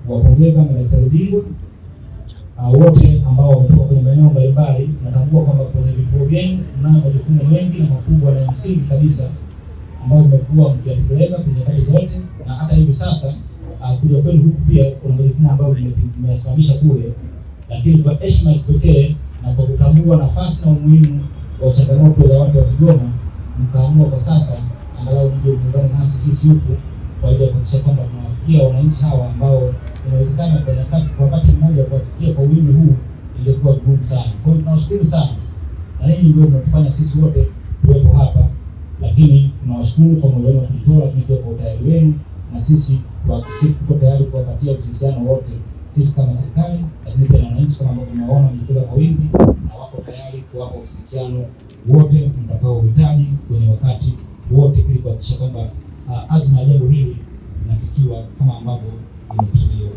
kuwapongeza madaktari bingwa wote ambao wametoka kwenye maeneo mbalimbali. Natambua kwamba kwenye vituo vyenu mnayo majukumu mengi na makubwa na ya msingi kabisa ambayo mmekuwa mkiyatekeleza kwenye nyakati zote, na hata hivi sasa kuja kwenu huku pia kuna majukumu ambayo mmeyasimamisha kule, lakini kwa heshima ya kipekee na kwa kutambua nafasi na umuhimu wa changamoto za watu wa Kigoma, mkaamua kwa sasa angalau mje muungane nasi sisi huku kwa ajili ya kuhakikisha kwamba tunawafikia wananchi hawa ambao inawezekana kwa nyakati, kwa wakati mmoja kuwafikia kwa wingi huu ingekuwa vigumu sana. Kwa hiyo tunawashukuru sana, na ninyi ndio mnatufanya sisi wote tuwepo hapa, lakini tunawashukuru kwa moyo wenu wa kujitoa, lakini pia kwa utayari wenu, na sisi tuhakikishe tuko tayari kuwapatia ushirikiano wote sisi kama serikali, lakini pia na wananchi kama ambavyo tunaona wamejitokeza kwa wingi na wako tayari kuwapa ushirikiano wote mtakaohitaji kwenye wakati wote, ili kuhakikisha kwamba azma ya jambo hili inafikiwa kama ambavyo imekusudiwa.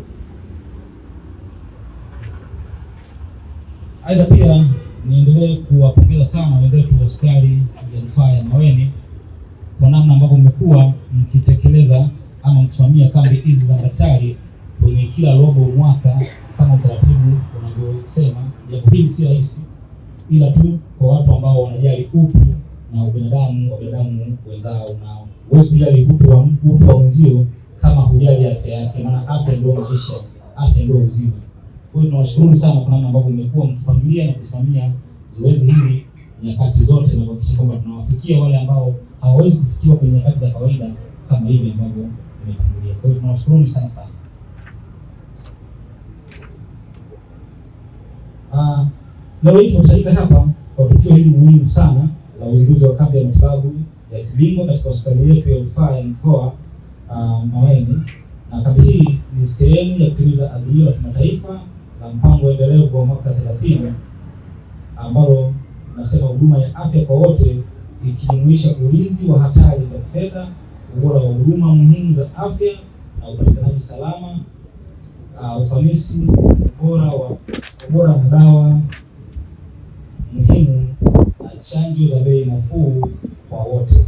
Aidha, pia niendelee kuwapongeza sana wenzetu wa hospitali ya rufaa ya Maweni kwa namna ambavyo mmekuwa mkitekeleza ama mkisimamia kambi hizi za madaktari kwenye kila robo mwaka kama utaratibu unavyosema. Jambo hili si rahisi, ila tu kwa watu ambao wanajali utu na ubinadamu wa binadamu wenzao, na huwezi kujali utu wa mwenzio kama hujali afya yake, maana afya ndio maisha, afya ndio uzima. Kwa hiyo tunawashukuru sana kwa namna ambavyo mmekuwa mkipangilia na kusimamia zoezi hili nyakati zote na kuhakikisha kwamba tunawafikia wale ambao hawawezi kufikiwa kwenye nyakati za kawaida kama hivi ambavyo imetangulia. Kwa hiyo tunawashukuru sana sana. Leo hii tumekusanyika hapa kwa tukio hili muhimu sana la uzinduzi wa kambi ya matibabu ya kibingwa katika hospitali yetu ya rufaa ya mkoa Maweni, na kambi hii ni sehemu ya kutimiza azimio la kimataifa la mpango endelevu wa mwaka 30 ambalo nasema huduma ya afya kwa wote ikijumuisha ulinzi wa hatari za kifedha, ubora wa huduma muhimu za afya na upatikanaji salama, ufanisi, ubora wa dawa muhimu na chanjo za bei nafuu kwa wote.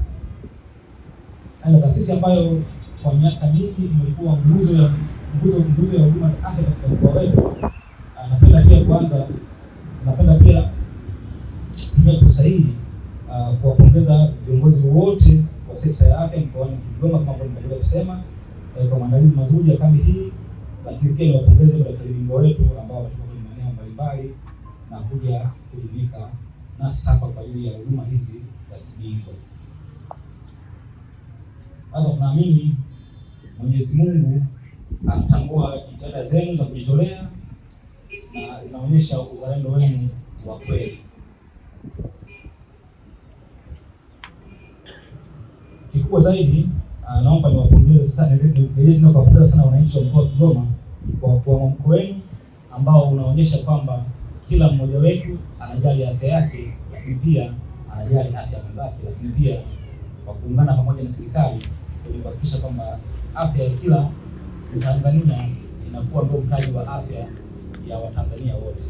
Aidha, taasisi ambayo kwa miaka mingi imekuwa nguzo ya huduma za afya katika mkoa wetu, napenda pia kutumia fursa hii kuwapongeza viongozi wote wa sekta ya afya mkoani Kigoma kama ambavyo nimetangulia kusema kwa maandalizi mazuri ya kambi hii, lakini pia niwapongeze madaktari bingwa wetu ambao wametoka kwenye maeneo mbalimbali na kuja kujumuika nasi hapa kwa ajili ya huduma hizi za kibingwa. Sasa tunaamini Mwenyezi Mungu anatambua jitihada zenu za kujitolea na zinaonyesha uzalendo wenu wa kweli. Kikubwa zaidi, naomba niwapongeze sana, niendelee kuwapongeza sana wananchi wa mkoa wa Kigoma kwa mwamko wenu ambao unaonyesha kwamba kila mmoja wetu anajali afya yake, lakini pia anajali afya mwenzake, lakini pia kwa kuungana pamoja na serikali kwenye kuhakikisha kwamba afya ya kila Mtanzania inakuwa ndio mtaji wa afya ya Watanzania wote.